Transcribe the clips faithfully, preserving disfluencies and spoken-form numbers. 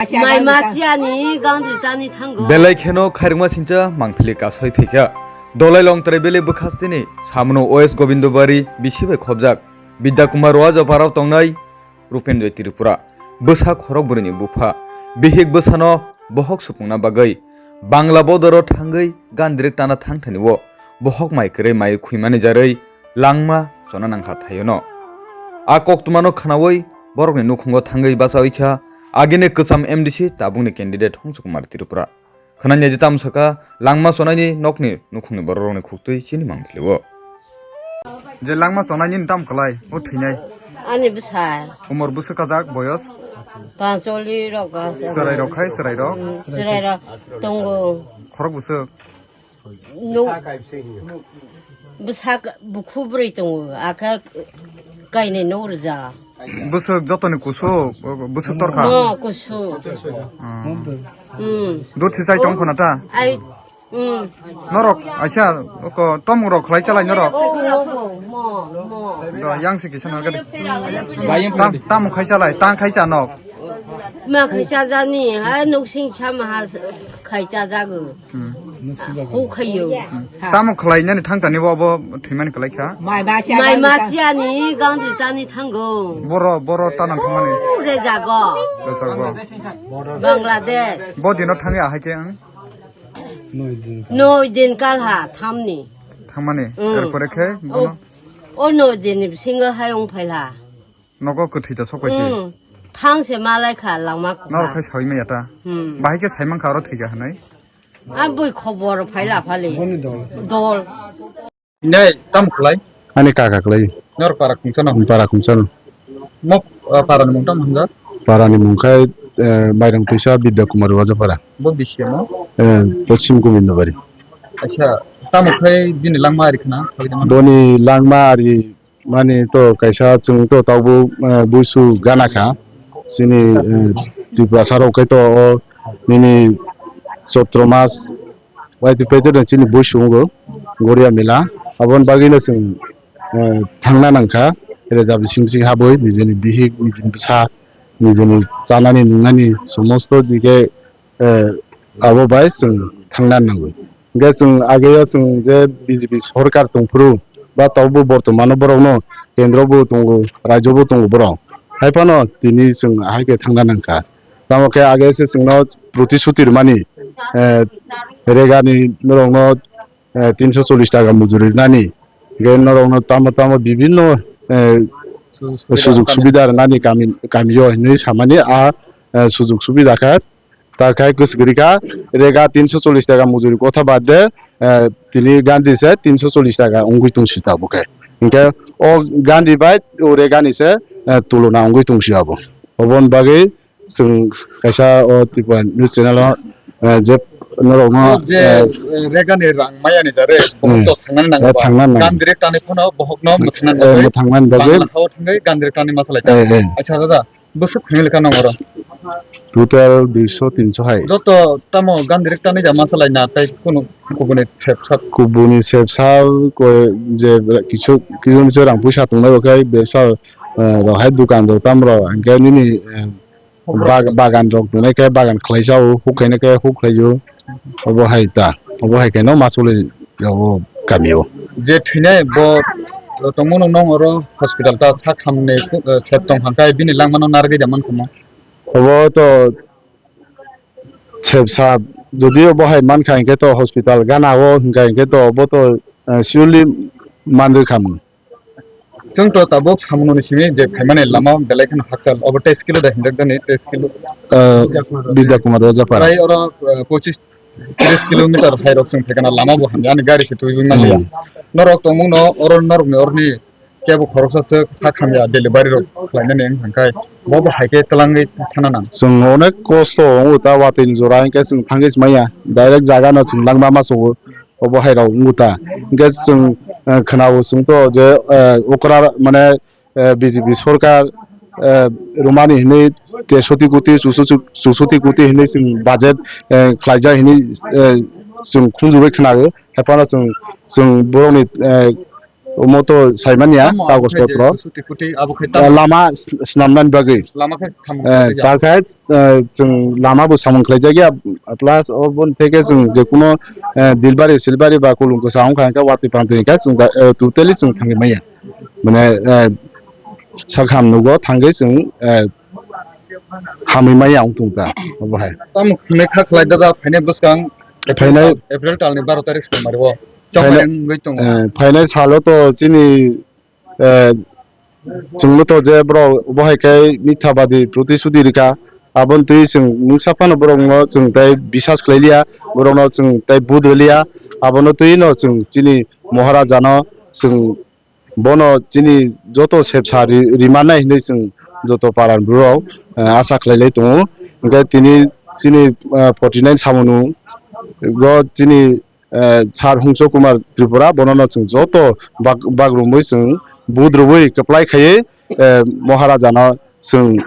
Mai masiani gandri tani thango. Belai kheno khairokma sincha mangphili kasoi phikha. Dolai Longtrai bele bwkhasteni samono O S Gobindobari bisi bai khobjak Bidya Kumar Roajaparao tongnai Rupen Joy Tripura. Bwsa khorok bwrwini bupha. Bihik bwsano bohok supungna bagwi Bangla bodoro thangwi gandrik tana thangthani o bohok mai kwrwi mai khwimani jarwi langma chona nangkha thaiono. A koktwmano khwnawi borokni nukhungo thangwi bachawi kha agini kwcham M D C tabukni candidate Hongsu Kumar Tripura. Khwnani di tamo sakha langma chonaini nokni nukhungni bororokni khuktwi chini mangpili o. Je langma chonaini tam kwlai o thwinai. Ani bwsa. Umor bwswk kajak boyos. Pancholi rok ga. Chwrai rok khai chwrai rok. Hmm, chwrai rok tongo. Khorok bwswk. No. Bwsak bukhu bwrwi tongo, akha kainwi no rwja. Bwswk jotoni kusuk, bwswk torkha. No, kusuk. Hmm. Hmm. Dut si chai tong khona ta? Ai, hmm. Norok, aisa, oko tomung rok khlai chalai norok. Oh, oh, oh, mo, mo. Do, yang si kisa norok. Tam, tam khai chalai, tang khai cha nok. Ma khai cha jani, ha, nuk sing cha ma ha khai cha jago. Hmm. Hu khayo. Tamo khlai nani thang tani bo, bo thwimani kwlai kha. Mai masiani gandri tani thango. Boro, boro tana thangmani. Rejago. Rejago. Bangladesh. Bo dino thangya hai khe ang. Noi din kal ha thamni. Thangmani. Hmm. Erpore khe bono. O noi din ni bisingo hai ong phaila. Nogo kwthwi ta sok paise. Hmm. Thang se malai kha langma kukha. Norok khai sawi maya ta. Hmm. Bahai khe saimang kha oro thwi kha hinwi. A bui khobor phaila phali. Boni dol. Dol. Nei, tam khlai? Ani kaka khlai. Nor para khungsa no? Para khungsa no. Mo, ah, para ni mung tam hanja? Para ni mung khai, eh, Mairang Twisa Bidya Kumar Wajapara. Bo bisi mo? Eh, Poschim Gobindobari. Acha, tam khlai bini langma ari khna? Boni langma ari mani to kaisa chwng to tabuk, eh, buisu gana kha. Chini, eh, Tiprasa rok khe to o nini chotro mas wai twi phaito chini buisu wngo Goria Mela. Aboni bagwi no chwng, eh, thangna nang kha. Reza bising bising habwi nijini bihik, nijini bwsa, nijini chanani nungnani somosto dike eh, abo bai chwng thangna nangwi. Hwnkhe chwng ageo chwng je B J P sorkar tongphuru ba tabukbo bortomano borokno kendro bo tongo, rajyo bo tongo borok. Hai phano tini chwng ahai khe thangna nangkha. Tamo khe age se chwngno protisuti rwmani, eh, Rega ni norokno, eh, tinso chollish taka mujuri rwnani. Hwnkhe norokno tamo tamo bibinno, eh, sujog subida rwnani kami, kamio hinwi samani a, eh, sujog subida kha. Ta khai kwswk kwrwi kha, Rega tinso chollish taka mujuri kotha bad de, eh, tini Gandhi se tinso chollish taka wngwi tong si tabuk khe. Hinkhe o Gandhi bai o Rega ni se, eh, tulona wngwi tong si abo. Oboni bagwi chwng kaisa o Tripura news channel o, eh, je norokno, o je, eh, eh, Rega ni rang maya ni dare, bohok eh, to thangnani nango eh, ba. Thangnani nango. Gandhi rek tani phano bohok no eh, mwthangna eh, nangwi. Mwthangmani bagwi. Bangla hao thangwi Gandhi rek tani masa lai ta. Eh, eh. Acha dada. Bwswk thangwi lekha nang oro? Total duiso tinso hai. Joto tamo Gandhi rek tani ja masa lai na, tai kunu kubuni sepsa. Kubuni sepsa ko je kisu, kisu ni se rang puisa tongnai bo khai bepsa, eh, rok hai dukan rok tam rok, hingke nini, eh, bag-, bagan rok tongnai khe bagan khlai sa o, huk khaina khe huk khlai o. Obo hai ta, obo hai khe no ma choli ya o kami o. Je thwinai bo tongmano nong oro hospital ta sak hamni, eh, sep tong hangkai bini langmano narwgwi da man khamo. Obo to sepsa, jodi obo hai man kha hingke to hospital gana o hingka hingke to obo to, eh, surely man rwkha mung. Chwng to tabuk samunoni simi je phaimani lama belai kheno hakchal, obo teis kilo da hinjak dani, teis kilo. Eh, Bidya Kumar Rajapara. Prai oro, eh, pochis tris kilometer hai rok chwng phaikana lama bo hamya, ani gari se twiwi manliya. Hmm. Norok tongmung no oro norok ni oroni kebo khoroksa se sak hamya delivery rok khlainani wng thangkhai bo bo hai khe twlangwi thana nang. Chwng onek kosto wngo ta watwi ni jora hwnkhe chwng thangwi manya direct jaga no chwng langma ma chwngo. Obo hai rok wngkha ta. Hingke chwng, eh, khwnao chwng to je, eh, okra mane, eh, B J P sorkar, eh, rwmani hinwi tesoti koti, chusoti, chusoti koti hinwi chwng budget, eh, khlaijak hinwi, eh, chwng khunjugwi khwnao. Haiphano chwng, chwng borokni, eh, Omo to saimanya kagoj potro. Lama snamnani bagwi. Lama khe samung khlai ya. Takhe chwng lama bo samung khlai jakya, plus oboni theke chwng jekuno dilbari silbari ba kulung kwsa wngkha hwnkhe watwi pantwi hwnkhe chwng totally chwng thangwi manya. Mane sakham nugo thangwi chwng hamwi manya wng tong ta obo hai. Tamo hwnwi kha khlai da, da phainai bwskang April tal, April talni baro tarik swkang mari o. Phainai, wngwi tongo. Phainai salo to chini, eh, chwngno to je borok bo hai khe mithabadi protishuti rikha, aboni twi chwng mungsa phano borokno chwng tei bisas khlai liya, borokno chwng tei vote rw liya, abono twi no chwng chini Maharajano chwng bono chini joto sepsa ri-, rimanai hinwi chwng joto paran borok, eh, asa khlai lai tongo. Hwnkhe tini chini, eh, forty nine samung nung go chini, eh, Sir Hungso Kumar Tripura bonono chwng joto bak-, bak rwmwi chwng vote rwui kwplai khaiwi, eh, Maharajano chwng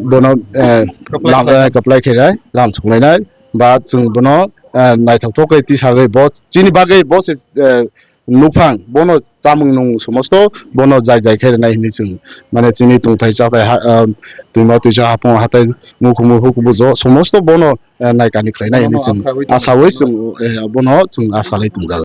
bono, eh, kwplai lam-, khlainai. Eh, kwplai khainai, lam songlainai ba chwng bono, eh, naithok thok khe tisagwi bo chini bagwi bo se, eh, nukphang bono chamung nung somosto bono jai jai khe rwnai hinwi chwng mane chini tongthai chathai ha, ah, twima twisa hapung hatai nukhungo hukubu jo somosto bono, eh, naikani khlainai hinwi chwng asawi chwng, eh, bono chwng asalai tongjago.